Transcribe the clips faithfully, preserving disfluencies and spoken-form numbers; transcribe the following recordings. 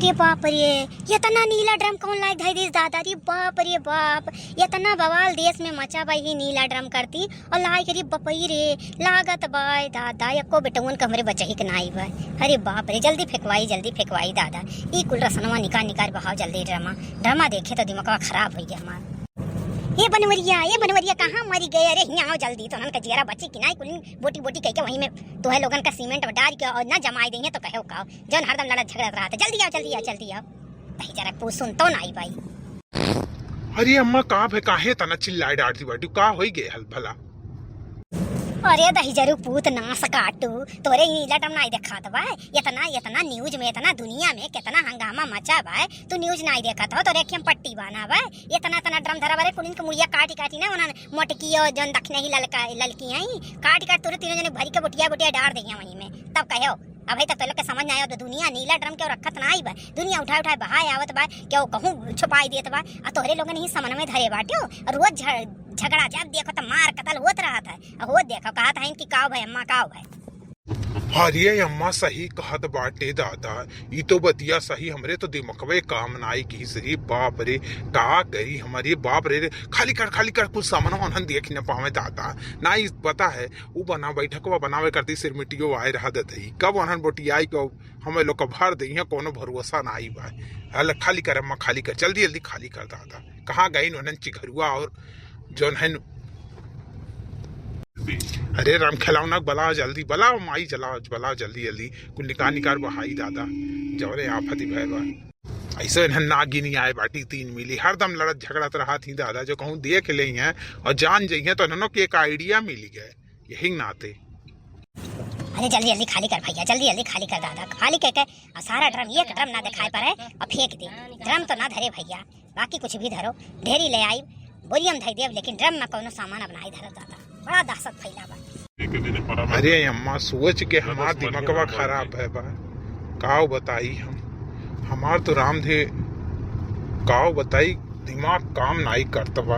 रे बाप रे, एतना नीला ड्रम कौन लाइके धइ दिस दादा? रे बाप रे बाप, एतना बवाल देस में मचा बा ही नीला ड्रम करती, अउर लाइके रे बपई रे, लागत बा दादा, एक्को बेटउन क हमरे बचही क नाई बा। अरे बाप रे, जल्दी फेंकवाई, जल्दी फेंकवाई दादा, ई कुल रसनवा निकार निकार बहाव जल्दी ड्रमा, ड्रमा देखे तो दिमगवा खराब होइ गया हमार। ए बनवरिया, ए बनवरिया, कहाँ मरि गए? अरे हियाँ आव जल्दी, तोहन क जियरा बची कि नाई, कुल बोटी बोटी कइके वहीं में तोहे लोगन क सीमेंट डारिके अउर न जमाइ देइहें तो कहेउ काव, जउन हरदम लड़त झगड़त रहत है। जल्दी आव, जल्दी आव, जल्दी आव। दहिजरा क पूत सुनतउ नाई बाई। अरे अम्मा, का भे, काहे एतना चिल्लाए डारती बाटिउ? का होइ गए हल भला? अरे दहिजरू क पूत नास काटू, तोरे ई नीला ड्रम नाई देखात बा? एतना, एतना न्यूज में, एतना दुनिया में केतना हंगामा मचा बा, तू न्यूज नाई देखत हो? तोरे अँखिया में पट्टी बान्हा बा? एतना, एतना ड्रम धरा बा रे, कुलिन क मुड़िया काटी काटी ना, उन्हन मोटकी अउर जउन दखिनही ललका, ललकी हैं, काटी काटी तोरे तीनों जने भरिके बोटिया बोटिया डार देइहें वहीं में। तब कहेउ, अबहीं तक तो लोग के समझ नाई आवत, दुनिया नीला ड्रम केउ रखत नाई बा, दुनिया उठाए उठाए बहाए आवत बा, केउ कहूँ छुपाइ देत बा, अउर तोहरे लोगन ही समन में धरे बाटिउ, अउर रोज झ-, झगड़ा जब देखो त मार कतल होत रहत है, अउर होत देखो कहत हैं कि काव भए अम्मा, काव भए। अरे अम्मा सही कहत बाटे दादा, ई तो बतिया सही, हमरे तो दिमगवे काम नाई किहिस रे बाप रे, का करी हमरे बाप रे, रे, खाली कर, खाली कर, कुछ सामान वामान देखि न पावे दादा, नाई पता है, उ बना बैठकवा बनावे करती सिरमिटियो आए रहा दतई, कब ओन्हन बोटियाई के हमें लोग का भर देइहें, कउनो भरोसा नाई बा। हल खाली कर अम्मा, खाली कर, जल्दी जल्दी खाली कर दादा। कहाँ गइन ओन्हन चिघरुआ अउर जउन है न-, अरे राम खेलौना बलाव जल्दी, बलाव माई जलाव, बलाव जल्दी जल्दी, कुल निकार निकार बहाई दादा, जवने आफत ही भय बा। अइसे इन्हन नागिनी आए बाटी तीन मिली, हरदम लड़त झगड़त रहत ही दादा, जो कहूँ देख लेइहें अउर जान जइहें तो इन्हनों के एक idea मिली गए। यही नाते। अरे जल्दी जल्दी खाली कर भइया, जल्दी जल्दी खाली कर दादा, खाली कइके, अउर सारा ड्रम, एक ड्रम ना देखाए पड़े अउर फेंक दे। ड्रम तो ना धरे भइया, बाकी कुछ भी धरो, ढेरी ले आई, बोरिया में धइ देब, लेकिन ड्रम में कउनो सामान अब नाई धरब दादा, बड़ा दहशत फैला बा। अरे अम्मा, सोच के हमार दिमगवा खराब भय बा, काव बताई हम, हमार तो रामधे, काव बताई, दिमाग काम नाई करत बा।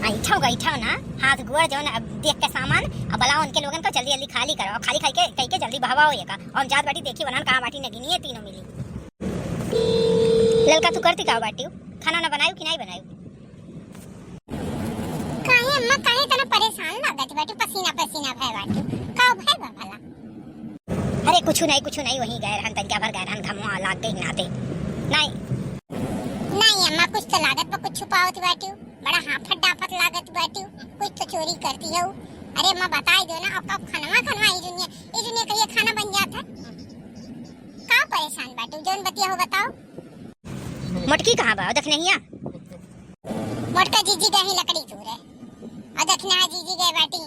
अइठो गइठो ना, हाथ गोड़ जउन अब देख के सामान, अब बलाव उनके लोगन को जल्दी जल्दी खाली करो, खाली खाली के, कइके जल्दी बहवाओ एका। अउर हम जात बाटी देखी वनन कहाँ बाटी नगिनिये तीनों मिली। ललका तू करती का बाटी, खाना ना बनायू कि नाई बनायू? काहे अम्मा, काहे इतना परेशान लागत बाटी, पसीना पसीना भय बाटी, का भय बा भला? अरे कुछु नाई, कुछु नाई, वहीं गए रहन, तनिका भर गए रहन, घमवा लाग गई नाते। नाई। नाई अम्मा, कुछ तो लागत बा, कुछ छुपावत बाटिउ, बड़ा हाफत डाफत लागत बाटिउ, कुछ तो चोरी करती है। अरे अम्मा बताई दो ना, अब कब खनवा खनवा ई दुनिया, ई दुनिया कहिए खाना बन जात है। का परेशान बाटिउ, जउन बतिया हो बताओ। मोटकी कहाँ बा? देखनहिया। मोटका जीजी गए हैं लकड़ी तूरे, अउर दखिनहा जीजी गए बाटी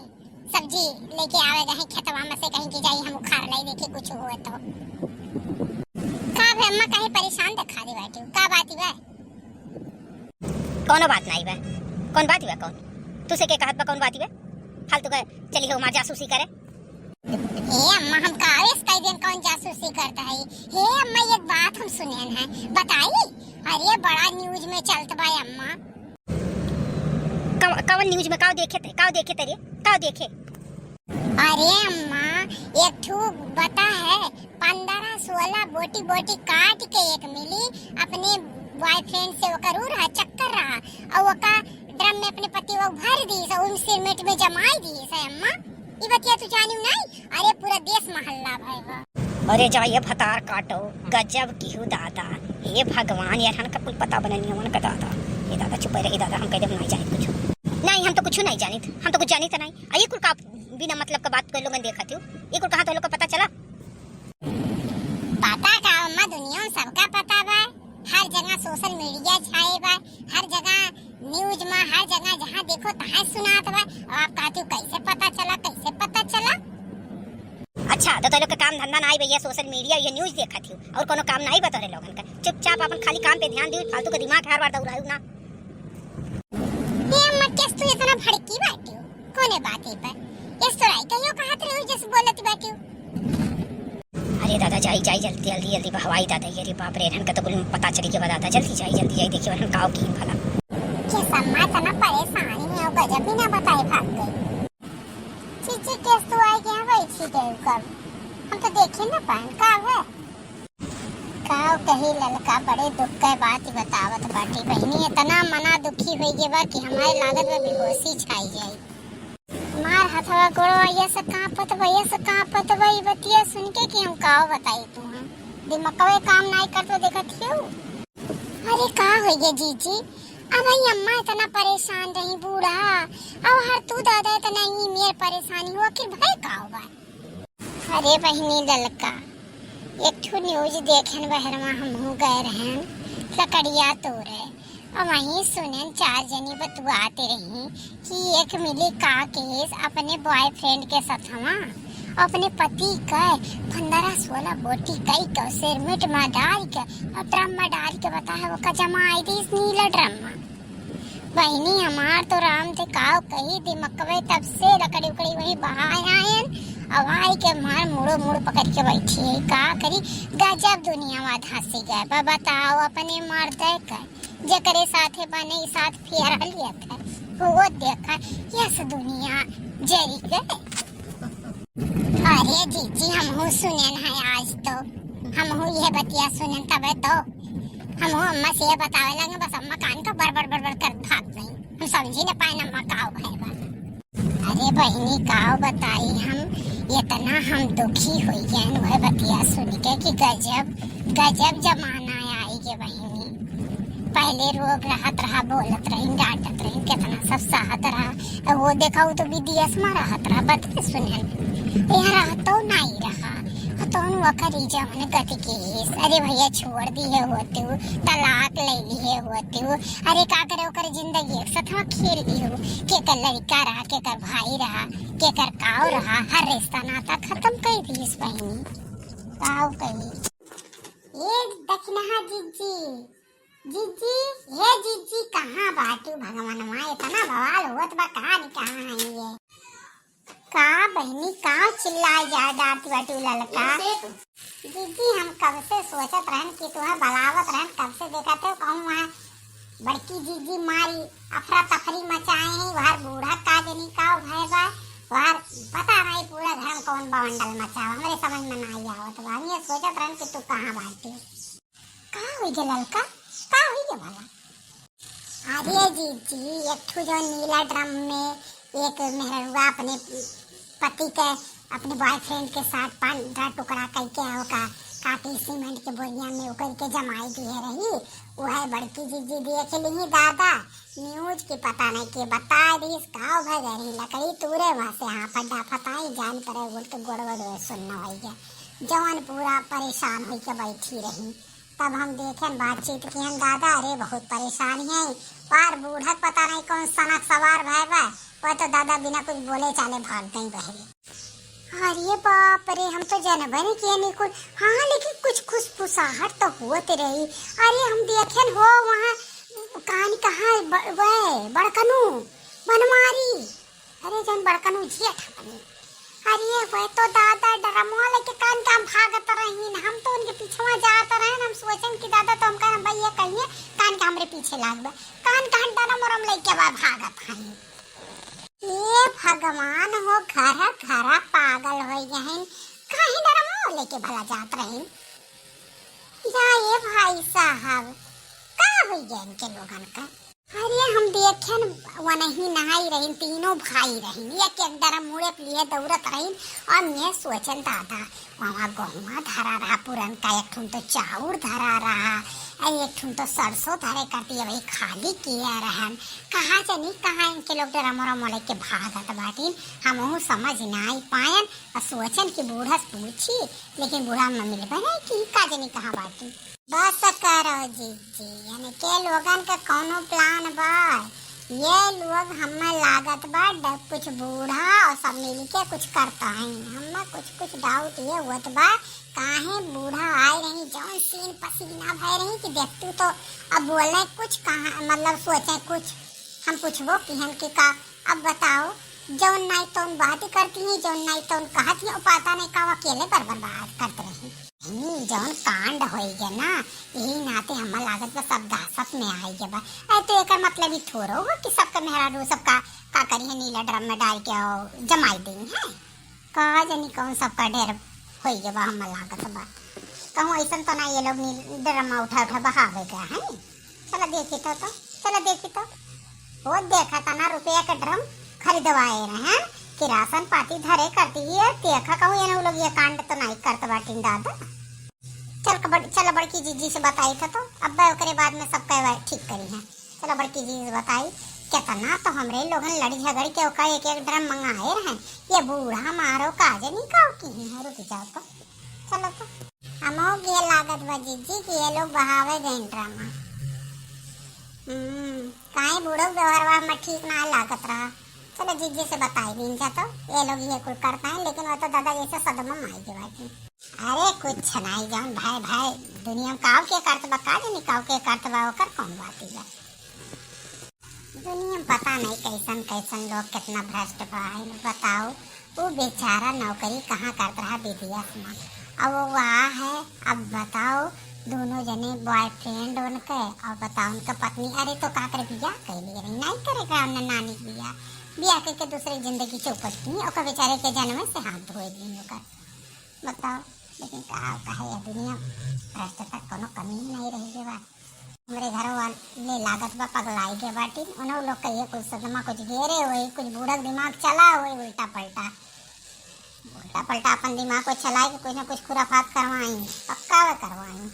सब्जी लेके आवे गए खेतवा में से, कहीं कि जाई हम उखाड़ लाई, देखी कुछ हुए तो। का भे अम्मा, काहे परेशान देखा दे बाटी, का बात बा? कउनो बात नाई बा। कउन बात बा कउन? तुसे के कहत बा कउन बात बा? फालतू का चली हो हमार जासूसी करे। हे अम्मा, हम कावेस कई दिन कउन जासूसी करता है? हे अम्मा, एक बात हम सुनेन है, बताई? अरे, बड़ा न्यूज में चलत बा अम्मा। कव-, कवन न्यूज में? काव देखे थे? काव देखे थे रे? काव देखे? अरे अम्मा, एक ठू बता है, पन्द्रह सोलह बोटी बोटी काट के एक मिली, अपने बॉयफ्रेंड से ओकर उ रहा, चक्कर रहा, अउर ओका ड्रम में अपने पति वो भर दीस, उन सिरमेट में जमाई दीस है अम्मा। ई बतिया तू जानिउ नाई? अरे पूरा देश महल्ला भय बा। अरे जा ये भतार काटो, गजब किहू दादा। हे भगवान, यार हन का कुल पता बननिया मन का दादा। हे दादा चुप रही दादा, हम कह देब नाई जानित कुछ। नाई, हम तो कुछ नाई जानित, हम तो कुछ जानित नाई। आ ये कुल का बिना मतलब का बात कोई लोगन देखत हो? ये कुल कहाँ तो लोग का पता चला? पता का अम्मा, दुनिया में सबका पता बा। हर जगह सोशल मीडिया छाए बा, हर जगह न्यूज में, हर जगह जहाँ देखो तहाँ सुनात बा। अब आप कहती हो कैसे पता चला, कैसे पता चला? अच्छा, तो तोह लोग के काम धंधा ना आई भैया, सोशल मीडिया, ये न्यूज देखत हो, और कोनो काम ना आई बा तोहरे लोगन का। चुपचाप अपन खाली काम पे ध्यान दियो, फालतू के दिमाग हर बार दौड़ायु ना। ये अम्मा, कैस तू इतना भड़की बाटी हो? कौने बात है पर? ये सोराई कहियो कहत रहे हो जैसे बोलत बाटी हो। अरे दादा, जाई, जाई, जल्दी, जल्दी, जल्दी बहवाई दादा, ये रे बाप रे, इन्हन का तो कुल पता चली के बा दादा, जल्दी जाई, जल्दी जाई, देखिए उन्हन काव की भला। के सम्मा तना परेशानी में हो, गजब ही ना बताए भाग गई। चीची केस तू आई गया, वही ठीक है कब? हम तो देखे ना पाए, का है? कही ललका, बड़े दुख के बात ही बतावत बाटी बहिनी, इतना मना दुखी होइ गए बा कि हमारे लागत बा बेहोशी छाई जाई। हमार हथवा गोड़वा ये से कांपत बा, ये से कांपत बा, ई बतिया सुन के कि हम काव बताई तू हैं। दिमकवे काम नाई करत बा, देखत हियो। अरे का होइ गए जीजी, अब ही अम्मा इतना परेशान रही बूढ़ा, अब हर तू दादा इतना ही मेर परेशानी हो, आखिर भय काव बा? अरे बहिनी ललका, एक ठो news देखेन बहरवा हमहू गए रहन लकड़िया तोरे, और वहीं सुनेन चार जनी बतुआते रही कि एक मिली का केस अपने boyfriend के सथवा अपने पति के पन्द्रह सोलह बोटी कई के सिरमिट में डाल के और drum में डाल के बता है ओका जमाई दीस नीला drum में। बहिनी हमार तो राम से काव कही, दिमकवे तब से लकड़ी उकड़ी वही बहाए आयन, अब आई के मार मुड़ो मुड़ पकड़ के बैठी है। का करी, गजब दुनिया मा धंसी गए बा। बताओ अपने मर्दे के, जेकरे साथे बने साथ फेरा लिया था, वो देखा यस दुनिया जरी गए। अरे जीजी, हमहू सुनेन है आज तो, हमहू ये बतिया सुनेन तबे तो हमहू अम्मा से ये बतावे लगे, बस अम्मा कान का बड़ बड़ बड़ बड़ कर भाग गई। हम समझी न पाए अम्मा काव भय बा। अरे बहिनी काव बताई हम, इतना हम दुखी होइ गए वह बतिया सुन के कि गजब गजब जमाना आई गे बहिनी। पहले रोग रहत रहा, बोलत रही, डांटत रही, कितना सब सहत रहा। अब वो देखा, वो तो विदेश में रहत रहा, बतले सुनेन, यहाँ रहतो नहीं रहा। तो ओकर ई जवन गति केस, अरे भैया छोड़ दिहे होते हो, तलाक ले लिहे होते हो, अरे का करे ओकर जिंदगी एक साथ खेल लिहो, केकर लड़का रहा, केकर भाई रहा, केकर काव रहा, हर रिश्ता नाता खत्म कर दीस बहिनी। काव कही? ए दखिनहा जीजी, जीजी, हे जीजी, कहाँ बाटू भगवानवा? इतना बवाल होत बा, कहाँ न कहाँ है ये? का बहिनी, का चिल्लाए जा डांट बाटू ललका? जीजी, हम कब से सोचत रहन कि तुहे बलावत रहन, कब से देखत हो कहूँ वहाँ बड़की जीजी मारी अफरा तफरी मचाए हैं, वहार बूढ़ा का जनी का भय बा, वहार पता नहीं पूरा घर में कौन बवंडल मचावा, हमरे समझ में नहीं आवत बा। हम ये सोचत रहन कि तू कहाँ बाटी। का होई गे ललका? का होई गे भला? अरे जीजी, एक ठो जो नीला drum में एक मेहररुआ अपने पति के, अपने boyfriend के साथ पांडा टुकड़ा कइके ओका काटी सीमेंट के बोरिया में ओकर के जमाई दिहे रही, उहे बड़की जीजी देख लिही दादा news की पता नहीं के बता दीस, काव भगरी लकड़ी तूरे वहाँ से हाफत डाफत आई, जान परे बोल के गोड़ वोड़ सुन्न होई गया, जवन पूरा परेशान होई के बैठी रही। तब हम देखेन बातचीत किहन दादा, अरे बहुत परेशान है, पार बूढ़क पता नहीं कौन सनक सवार भय बा, वह तो दादा बिना कुछ बोले चाले भाग गई बहरे। अरे बाप रे, हम तो जनबे नहीं किए नहीं कुछ। हाँ, लेकिन कुछ खुसफुसाहट तो होत रही। अरे हम देखेन हो वहाँ कान कहाँ ब-, वह बड़कनू बनवारी, अरे जौन बड़कनू जेठ बनी। अरे वह तो दादा डरमवा लेके कान के हम भागत रहीन, हम तो उनके पीछवा जात रहन, हम सोचन कि दादा तो हम कहन भैया कहिए कान के हमरे पीछे लागबे, कान के हम डरम उरम लेके बा भागत हई। ए भगवान हो, घर घर पागल हो गए हैं, काहे डरमवा लेके भला जात रहीन? या ए भाई साहब, का होई गया इनके लोगन का? अरे हम देखेन वनही नहाई रहीन, तीनों भाई रहीन, एक एक डरम मुड़े लिए दौड़त रहीन। और मैं सोचन दादा, वहाँ गहुआ धरा रहा पुरन का, एक ठुन तो चाउर धरा रहा, आ एक ठुन तो सरसों धरे करती है, वही खाली किया रहन। कहाँ जनी कहाँ इनके लोग डरम उरम लेके भागत बाटिन, हमहू समझ ना आई पायन। और सोचन कि बूढ़ा से पूछी, लेकिन बूढ़ा में मिलबे नहीं कि का जनी कहाँ बाटिन। बस करो जीजी, इनके लोगन के कौनो plan बा? ये लोग हमें लागत बा ड-, कुछ बूढ़ा और सब मिलके कुछ करता है। हमें कुछ कुछ doubt ये होत बा, काहे बूढ़ा आए रही, जौन सीन पसीना भय रही कि देखतू तो अब बोले कुछ, कहाँ मतलब सोचे कुछ। हम पूछबो कि हम कि का, अब बताओ, जौन नाई तौन बात करती हैं, जौन नाई तौन कहत हैं, पता नहीं का अकेले बरबर बात करत रही। हम्म, जौन कांड होई गया ना, यही नाते हमार लागत बा सब दहशत में आई गया बा। अरे तो एकर मतलब ई थोड़ो हो कि सबके मेहरारू सबका का करी है, नीला ड्रम में डाल के और जमाई देई है। का जानी कौन सबका ढेर होई गया बा, हमार लागत बा। कहूँ ऐसन तो ना ये लोग नी ड्रामा उठा उठा बहावे का है। चला देखी तो, तो चला देखी तो। वो देखा था ना, रुपया के ड्रम खरीदवाए रहे हैं कि राशन पाती धरे करती है। देखा कहूँ ये लोग ये कांड तो नहीं करत बाटिन दादा। चल क-, बड़-, चला बड़की जीजी से बताई था तो अब ओकरे बाद में सब कहवा ठीक करी है। चला बड़की जीजी से बताई, कितना तो हमरे लोगन लड़ी झगड़ के ओका एक एक ड्रम मंगाए रहे। ये बूढ़ा मारो काजे नहीं काव की है, रुक जाओ तो। चलो तो। हमो के लागत बा जीजी कि ये लोग बहावे गए ड्रामा। हम्म, काहे बूढ़ो व्यवहारवा में ठीक ना लागत रहा। चलो जीजी से बताई दीन जा तो, ये लोग ये कुल करता है, लेकिन वो तो दादा जैसे सदमा में आई के बाटी। अरे कुछ नहीं जान भाई, भाई दुनिया में काव के करत बा, का जानी काव के करत बा, ओकर कौन बात है। दुनिया में पता नहीं कैसन कैसन लोग कितना भ्रष्ट बा है न, बताओ। वो बेचारा नौकरी कहाँ करत रहा विदेश में, अब वो वहाँ है। अब बताओ दोनों जने बॉयफ्रेंड उनके, और बताओ उनके पत्नी, अरे तो का करे बियाह कैली रही, नहीं करे का उन्हें नानी के बियाह, बियाह करके दूसरे जिंदगी चौपट की, ओकर बेचारे के जन्म से हाथ धोए दी ओकर। बताओ, लेकिन का कहे ये दुनिया, भ्रष्टता कोनो कमी ही नहीं रही है बा। हमरे घर वाले लागत बा पगलाई के बाटी, उन्हों लोग का ये कुछ सदमा कुछ घेरे हुए, कुछ बूढ़ा दिमाग चला हुए उल्टा पलटा, उल्टा पलटा अपन दिमाग को चलाए के कुछ ना कुछ खुराफात करवाई, पक्का वे करवाई।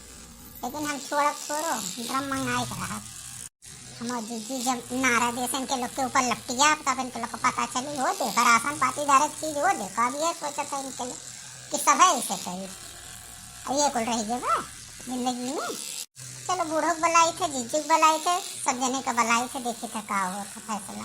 लेकिन हम छोड़ब थोड़ो, ड्रम मंगाए के रहब। हम जीजी जब नारा देसन के लोग के ऊपर लपटिया, तब इनके लोग को पता चली, हो देखा राशन पाती धारक चीज, हो देखा, अब ये सोचत है इनके लोग कि सब है ऐसे करी। अब ये कुल रह गए बा जिंदगी में। चलो बूढ़ो के बुलाई थे, जीजी के बुलाई थे, सब जने के बुलाई थे, देखी थे का हो था फैसला।